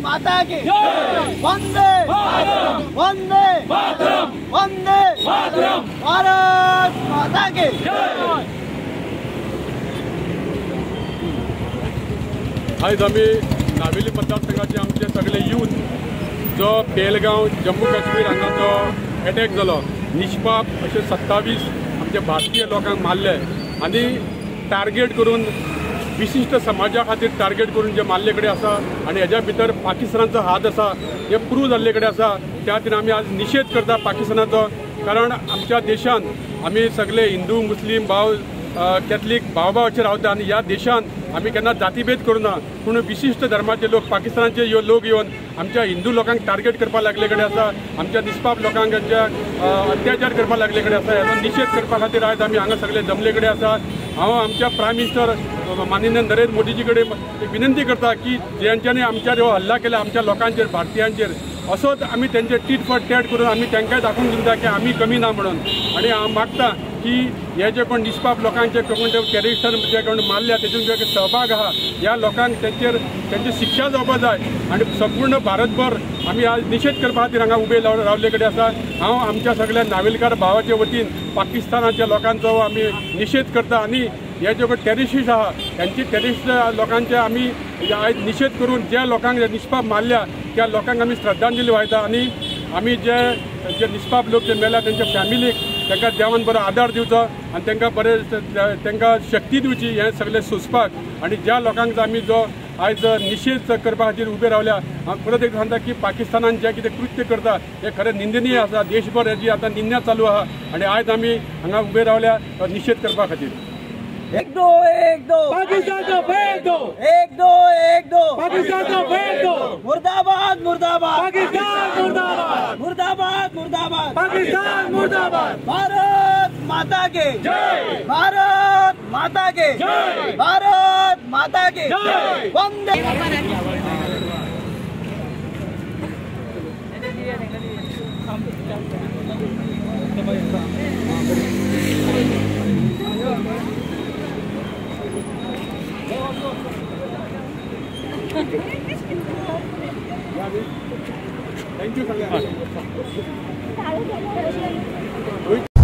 माता की जय। वंदे मातरम, वंदे मातरम, वंदे मातरम, भारत माता की जय। आयज आमी नावेली मतदारसंघाचे आमचे सगळे यूथ जो पेलगांव जम्मू काश्मीर हांगा जो एटॅक जालो निष्पाप अशे 27 आमच्या भारतीय लोकांक मारले आनी टार्गेट करून विशिश्ट समाजा खातीर टार्गेट करून जे मारले कडेन आसा आनी हेज्या भितर पाकिस्तानाचो हात आसा हे प्रूव जाल्ले कडेन आसा। त्या खातीर आमी आज निशेध करता पाकिस्तानाचो, कारण आमच्या देशान आमी सगळे हिंदू मुस्लीम भाव कॅथलीक भावभावाचेर रावता आनी ह्या देशान आमी केन्ना जातीभेद करुना, पूण विशिश्ट धर्माचे लोक पाकिस्तानाचे ह्यो लोक येवन आमच्या हिंदू लोकांक टार्गेट करपाक लागले कडेन आसा, आमच्या निष्पाप लोकांक अत्याचार करपाक लागले कडेन आसा। हेजो निशेध करपा खातीर आयज आमी हांगा सगळे जमले कडेन आसा। हांव आमच्या प्रायम मिनिस्टर माननीय नरेंद्र मोदीजी कडेन विनंती करता की ज्यांच्यानी आमच्यार हो हल्ला केला आमच्या लोकांचेर भारतीयांचेर, असोच आमी तेंचे टीट फॉर टॅट करून आमी तांकांय दाखोवन दिवंक जाय की आमी कमी ना म्हणून। आनी हांव मागता की हे जे कोण निष्पाप लोकांचे कोण टेरिस्टान जे कोण मारल्या तेतून जे सहभाग आहा ह्या लोकांक तेंचेर तेंची शिक्षा जावपा जाय आनी संपूर्ण भारतभर आमी आज निशेध करपा खातीर हांगा उबे रावल्ले कडेन आसा। हांव आमच्या सगळ्या नावेलकार भावाचे वतीन पाकिस्तानाच्या लोकांचो आमी निशेध करता आनी हे जे कोण टेरिस्ट आहा त्यांची टेरिस्ट लोकांचे आमी आयज निशेध करून ज्या लोकांक निष्पाप मारल्या त्या लोकांक आमी श्रद्धांजली वाहता आनी आमी जे जे निष्पाप लोक जे मेल्या तेंच्या फॅमिलीक तांकां देवान बरो आदार दिवचो आनी तांकां बरें तांकां शक्ती दिवची हें सगळें सोंसपाक। आनी ज्या लोकांक आमी जो आयज निशेध करपा खातीर उबे रावल्या, हांव परत एकदां सांगता की पाकिस्तानान जें कितें कृत्य करता हें खरें निंदनीय आसा। देशभर हेजी आतां निंदा चालू आहा आनी आयज आमी हांगा उबे रावल्या निशेध करपा खातीर। 1 2 1 2 पाकिस्तान को फेंक दो, 1 2 1 2 पाकिस्तान को फेंक दो, मुर्दाबाद मुर्दाबाद पाकिस्तान मुर्दाबाद, मुर्दाबाद मुर्दाबाद पाकिस्तान मुर्दाबाद, भारत माता के जय, भारत माता के जय, भारत माता के जय, वंदे। Thank you.